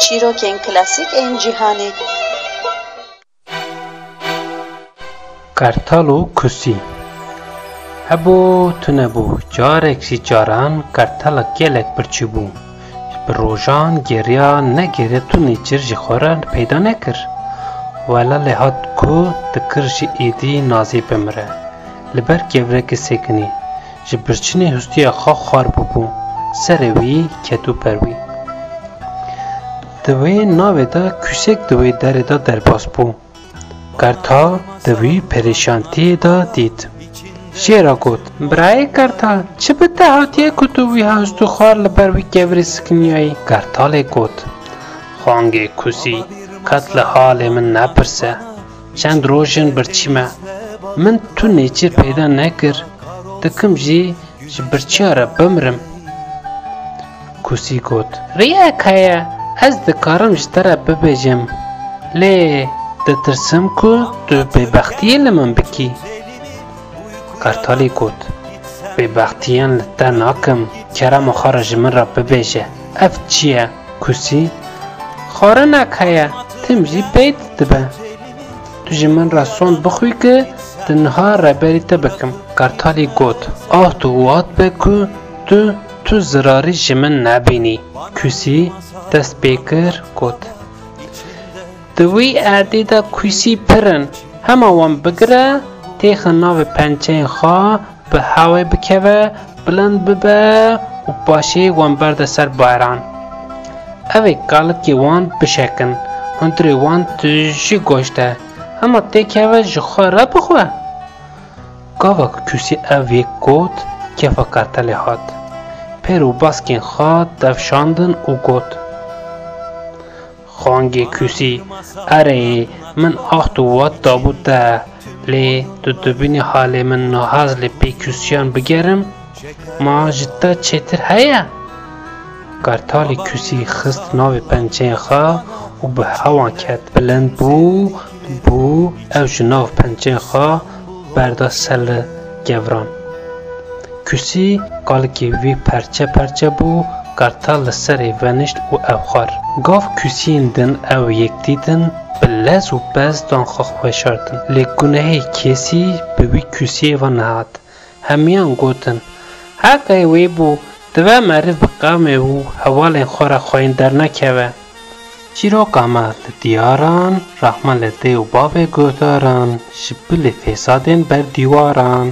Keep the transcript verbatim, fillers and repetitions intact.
Çîrokên klasîk ên cîhanê. Qertal û Kusî. Hebû tunebû, carek jî caran qertala gelek birçî bû. Ji bi rojan geriya negeriya tu nêçîr ji xwe re peyda nekir. Wela lê hat ku dikir ji êdî nazê bimire. Li ber kevireke sekinî, ji birçînê hûstiya xwe xwar bûbû, serê wî ketû ber wî. Di wê navê de kûsek di wê derê de derbas bû. Qertal di wî perêşantiyê de dît. Jê re got, Birayê Qertal, çi bi te hatiye ku tu wî hewst û xwar li ber wî kevirê sikiniyayî? Qertalê got, Xangê Kusî, qet li halê min nepirse. Çend roj in birçî me. Min tu nêçîr peyda nekir. Dikim jî ji birçiya re bimirim. Kusî got, Riyek heye, ez dikarim ji te re bibêjim. Lê ditirsim ku tu bêbextiyê li min bikî. Qertalê got, Bêbextiyan li te nakim, kerema xwe re ji min re bibêje. Ev çi ye? Kusî, Xwarinek heye, tim jî pey dibe. Tu ji min re sond bixwî ku di niha reberî te bikim. Qertalî got, Aht û wat be ku tu, tu zirarî ji min nebînî. Kusî dest pê kir, got, Di wî erdê de kusî pir in. Hema wan bigire, têxe navê pençeyên xwe, bi hewê bikeve, bilind bibe û paşê wan berde ser baran. Ev ê kalikê wan bişekin, hundirê wan tijî goşt e, hema têkeve ji xwe re bixwe. Gava ku Kusî ev yek got, kefa qertelê hat. Pêr û baskên xwe tevşandin û got, Xangê Kusî, erê, min axt û wat dabû te, lê tu dibînî halê min, niha ez li pê Kusiyan bigerim? Ma ji te çêtir heye? Qertalê Kusî xist navê pençeyên xwe û bi hewan ket. Bilind bû, bû, ew ji nav pençeyên xwe berda ser li keviran. Kusî kalikê wî perçe perçe bû, qertal li serê venişt û ew xwar. Gav kusiyên din ew yek dîtin, bi lez û pez dan xwe xweşartin. Lê gunehê kesî bi wî kusiyê ve nehat. Hemiyan gotin, Heqê wê bû, divê meriv bi qewmê û hevalên xwe re xweyîn dernekeve. Çîroka me li diyaran, rehma li dê û bavê guhdaran, ji bilî fesadên ber dîwaran.